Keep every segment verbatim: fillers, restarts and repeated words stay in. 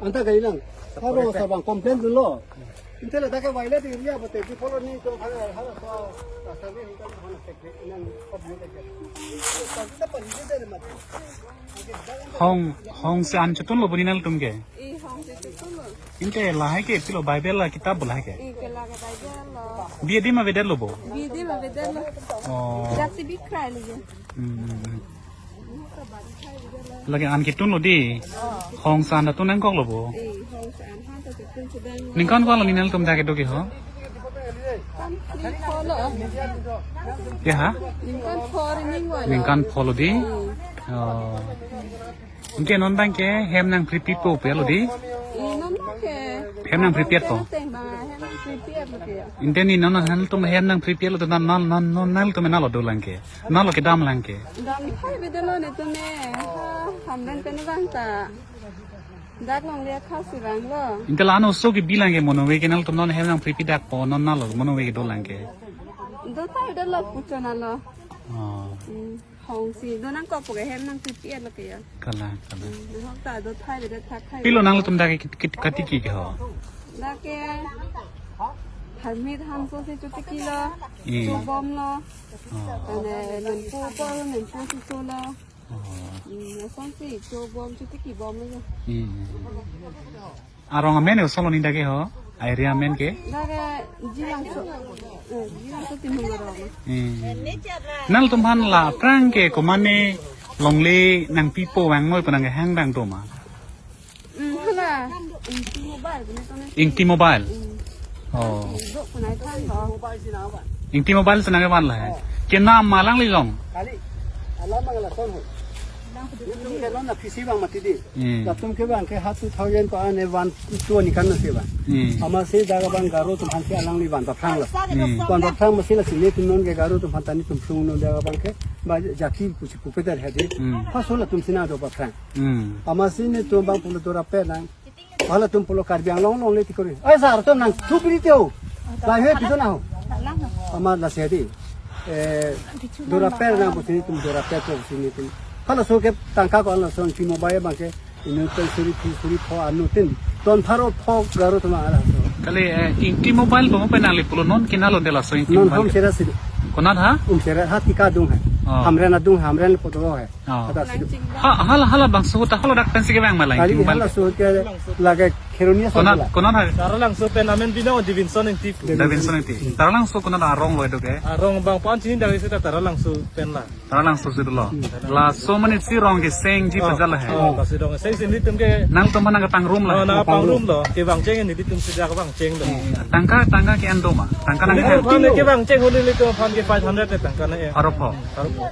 Anta gari lang. Haro sabang complain dunlo. Inte la dak ke violate area bote, di follow ni to haro haro sa, sa sabi hingkan hana tek nang kop ni tek. Hong, hong se an chotun lo bo ni nangtum ke? I hong se chotun lo. Inte lahai ke pilo Bible la kitab bo lahai ke? I ke la ke Bible lo. Bi edi ma avedet lo bo? Bi edi ma avedet lo. Oh. Jati bi krai lo ye. Hmm, hmm, hmm. Lake an ketun lo di. Hong se an ta tun nangkok lo bo. Eh, hong se an han ta tun sedang. Ningkan ko-an lo ni nangtum dak kedo ke ho? Ningkan phli lo. Ya ha? Ningkan phli ning lo. Ningkan phli lo di. Hmm. Oh. Anke non abang ke hem nangphripitpo pu lo di. Eh, non abang ke. Hem nangphripitpo. Teng bang hem nangphripit lo ke. Inte ni non nangtum hem nangphripit lo to non non non nangtum nalo dolang ke. Nalo kedam lang ke. Dam thai avedet lo netum e. Ha, Hamren pen abang ta. Dak longle khasi vanglo. Inte la ano oso ke bilang ke mono ave ke nangtum non hem nangphripit dakpo non nalo mono ave ke dolang ke. Do thai avedet lo puchot nalo. Oh. Hmm, hong si do nangkokpo ke hem nangphripit lo ke ya. Kalang, kalang. Hmm, hok ta do thai avedet thak thai. Pilo nangtum dak ke kit, kit, katiki ke ho? Dak ke Harmit Hanso si chotiki lo. Hmm. Chobom lo. Oh. Ane Nonpu apor Nonpu si cho lo. Oh. Hmm, asonsi chobom chotiki bom lo. Hmm. Arong amen ke oso lo ni dak ke ho? Area amen ke? Dak ke Jilangso. Eh, Jilangso Timung arong. Hmm. Nangtum aphan la aphrang ke komatne longle nangpipo vang noi pu nangkehang abang do ma? Hmm, hala. Ingti Mobile, bener kan? Ingti Mobile. Hmm. Oh. Ingti Mobile si nangkevan lahai. Kenam ma alangli along? Kali. Alam abang lason ho. Netum ke non na phisi abang mati di. Hmm. Latum ke abang ke ha two thousand ko-an e one two aningkan nasi abang. Hmm. Amatsi dak abang Garo atum aphan ke alangli van paphrang lo. Hmm. Van paphrang amatsi lasi netum non ke Garo atum aphan ta netum phlung non dak abang ke ba jati pusi pupeter hedi. Hmm. Halaso latum si nangdo paphrang. Hmm. Amatsi netum abang pulo dora pe nang. Halatum pulo Karbi Anglong longle tikori. Ai sar atum nangthu piri tio. Lahai pidun aho. Amat lasi hedi. Eh, dora per nang pusi netum dora per pusi netum. Halaso ke tangka ko halaso Ingti Mobile abang ke inut pen suri phi suri pho anut tin. Ton pharo pho Garo atum halaso. Kali, eh, Ingti Mobile bo pen nangli pulo non ke nalo de laso Ingti Mobile. Non hom sera sidi. Konat ha? Umseret ha tika adung hai. Oh. Hamren adung hai, Hamren poto hai. Oh. Hata si. Ha, hala, halabangso ta hala dak pensi kevang ma la Kali Ingti Mobile. Halaso ke lake Kheroni aso Konat, la. Konat ha? Taralangso pen amen binong Davidson Ingti. Davidson Ingti. Taralangso konat arong lo do ke? Arong abang pon chini dak isi ta Taralangso pen la. Taralangso si dolo. Hmm. Laso mane si rong kesengji Oh. pajal lahai. Oh, pasi rong keseng si netum ke. Nangtum aphan nangkepangrum la. Oh, nangkepangrum lo. Kevangcheng netum si dak vangcheng lo. Tangka, tangka ke-en do ma? Tangka nang Netum aphan kevangcheng holi netum aphan ke five hundred ne tangka ne. Pharo pho. Pharo pho.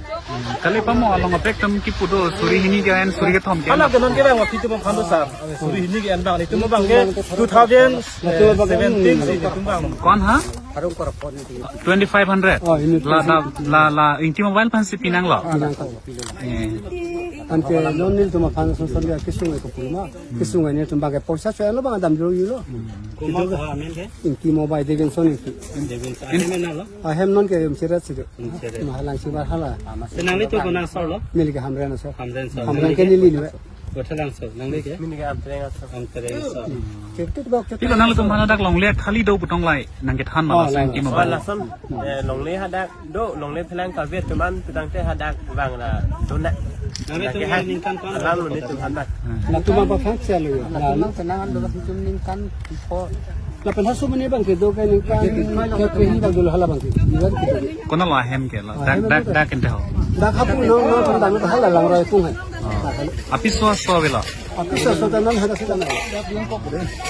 Kali pamo along abek tum kipu do suri hini ke-en suri kethom ke-en. Hala ke non kevang wa pitu pon phando sar. Suri hini ke-en abang netum abang ke two thousand seventeen si netum abang. Ko-an ha? Twenty-five hundred. Oh, ini La, la, la, la, Ingti Mobile aphan si pinang lo. Pinang lo. Eh. Anke non netum aphan son son ya kesung e kopulma. Kesung e netum abang ke poisa choy lo abang dam jor yulo. Kuma ko amen ke? Ingti Mobile Davidson Ingti. Davidson. Amen lo? Ahem non ke Umseret si do. Umseret. Mahalang si bar hala. Senang itu kona asor lo? Milik Hamren asor. Hamren asor. Hamren ke neli ni. Kothalangso, nangli ke? Mini ke Amtreng asor. Amtreng asor. Kektuk bak Pilo nangtum aphan dak longle thali do pu tong lahai nangkethan ma Oh, laso lang. Ingti Oh, Mobile. Lason, eh, longle hadak do, longle phelang kavir teman pedang te hadak vang la dona. Nangli Hadak tum ke ha- ningkan ko-an Alam lo netum hadak. Latum apa fungsi lo ya? Latum Lalu. Tenang ando latum ningkan po. Lapen haso mane abang ke do ke ningkan ke ini abang dulu hala abang ke. Iwan ke. Konat lo ahem ke la. Dak, Ahem dak, dak. Dak ente ho. Dak hapu no, no, no, dak hala lang roi pung hai. Oh. Apiso aso avelo. Apiso aso ta non hada sita na.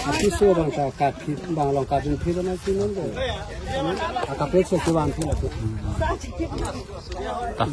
Apiso abang ta kat phi, abang long kat phi na si non ke. Akapet se ke abang phi la tu. Ta.